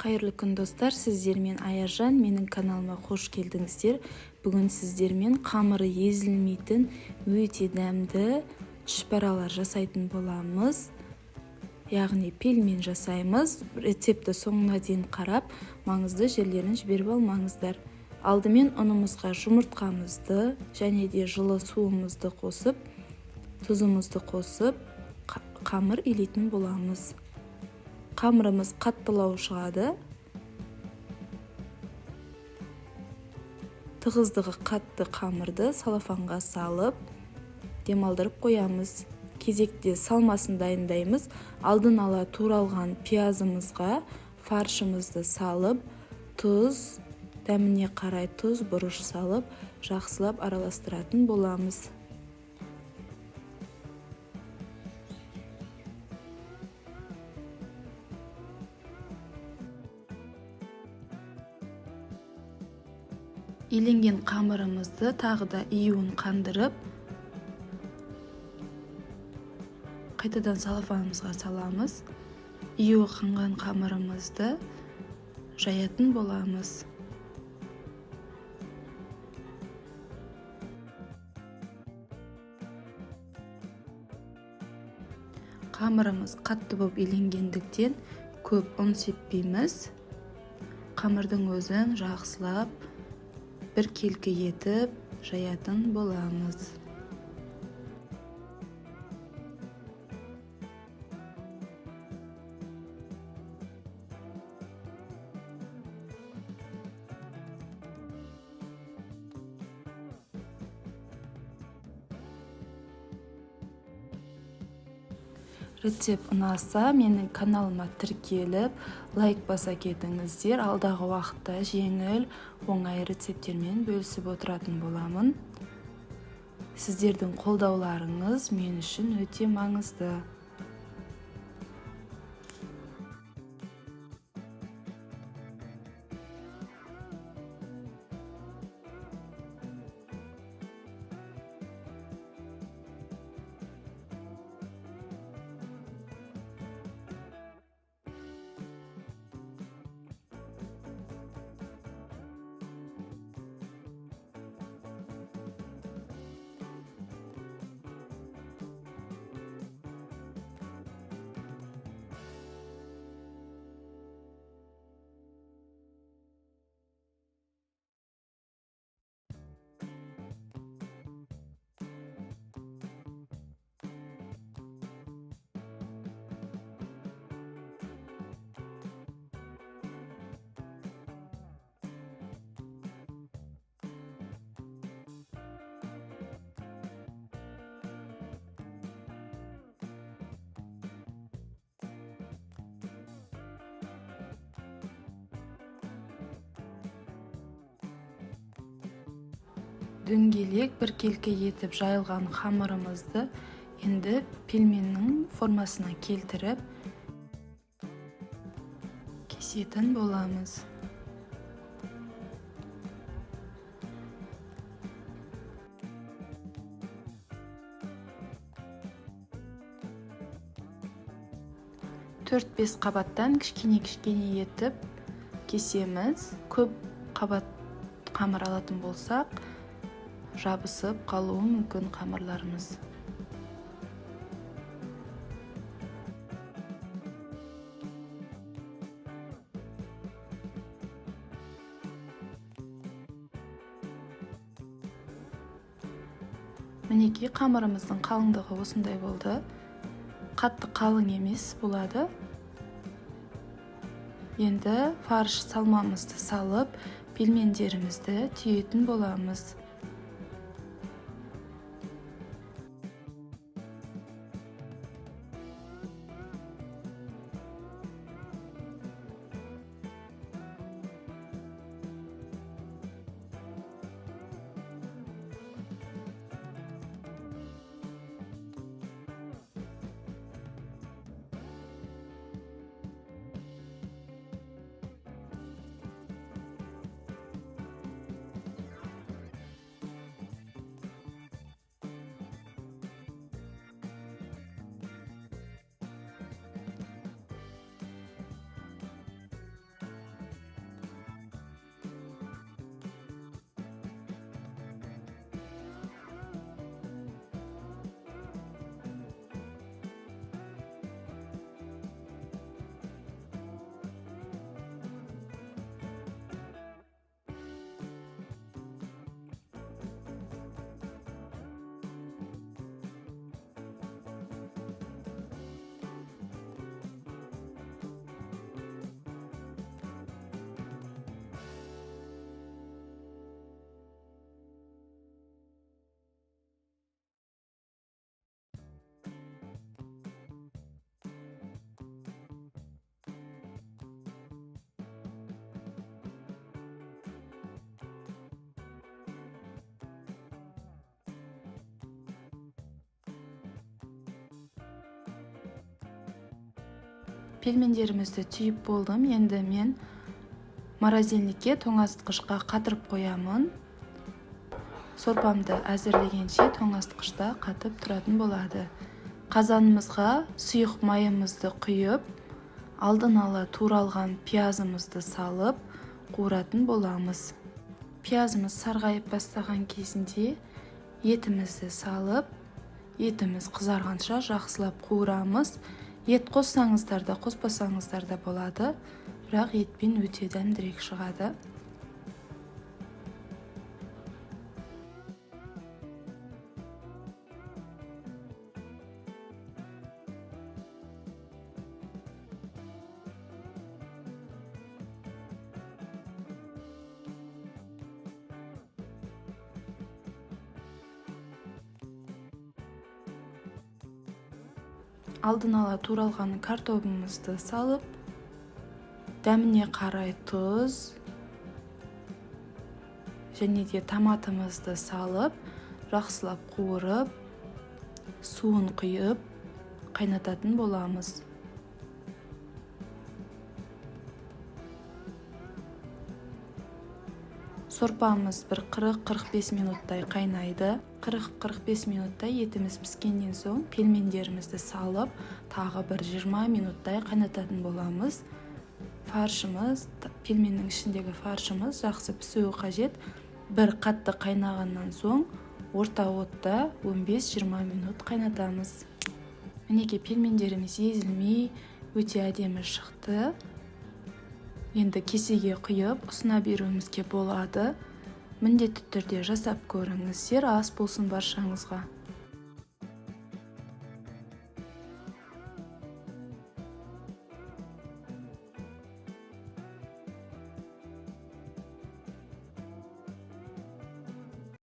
Қайырлы күн, достар! Сіздермен Аяжан. Менің каналыма қош келдіңіздер. Бүгін сіздермен қамыры езілмейтін өте дәмді түшпәралар жасайтын боламыз. Яғни пельмен жасаймыз. Рецепті соңына дейін қарап, маңызды жерлерін жіберіп алмаңыздар. Алдымен ұнымызға жұмыртқамызды және де жылы суымызды қосып, тұзымызды қосып, қамыр илейтін боламыз. Қамырымыз қаттылау шығады. Тығыздығы қатты қамырды салафанға салып, демалдырып қоямыз. Кезекте салмасын дайындаймыз. Алдын ала туралған пиязымызға фаршымызды салып, тұз, дәміне қарай тұз, бұрыш салып, жақсылап араластыратын боламыз. Иленген қамырымызды тағы да июін қандырып, қайтадан салафанымызға саламыз. Июі қанған қамырымызды жаятын боламыз. Қамырымыз қатты болып иленгендіктен көп ұн сеппейміз. Қамырдың өзін жақсылап бір келкі етіп жаятын боламыз. Рецепт ұнаса, менің каналыма тіркеліп, лайк баса кетіңіздер. Алдағы уақытта жеңіл, оңай рецепттермен бөлісіп отыратын боламын. Сіздердің қолдауларыңыз мен үшін өте маңызды. Дөңгелек біркелкі етіп жайылған қамырымызды енді пельменнің формасына келтіріп кесетін боламыз. Төрт-бес қабаттан кішкене-кішкене етіп кесеміз. Көп қабат қамыр алатын болсақ, жабысып қалуы мүмкін қамырларымыз. Мінекей, қамырымыздың қалыңдығы осындай болды. Қатты қалың емес болады. Енді фарш салмамызды салып, пельмендерімізді түйетін боламыз. Пельмендерімізді түйіп болдым. Енді мен морозильникке, тоңазытқышқа қатырып қоямын. Сорпамды әзірлегенше тоңазытқышта қатып тұратын болады. Қазанымызға сұйық майымызды құйып, алдын ала туралған пиязымызды салып, қуыратын боламыз. Пиязымыз сарғайып бастаған кезінде етімізді салып, етіміз қызарғанша жақсылап қуырамыз. Ет қоссаңыздар да, қоспасаңыздар да болады, бірақ етпен өте дәмдірек шығады. Алдын ала туралған картобымызды салып, дәміне қарай тұз және де томатымызды салып, жақсылап қуырып, суын құйып, қайнататын боламыз. Сорпамыз бір 40-45 минуттай қайнайды. 40-45 минуттай етіміз піскеннен соң пельмендерімізді салып, тағы бір 20 минуттай қайнататын боламыз. Фаршымыз, пельменнің ішіндегі фаршымыз жақсы пісуі қажет. Бір қатты қайнағаннан соң орта отта 15-20 минут қайнатамыз. Мінекей, пельмендеріміз езілмей өте әдемі шықты. Енді кесеге құйып ұсына беруімізге болады. Міндетті түрде жасап көріңіздер. Ас болсын баршаңызға.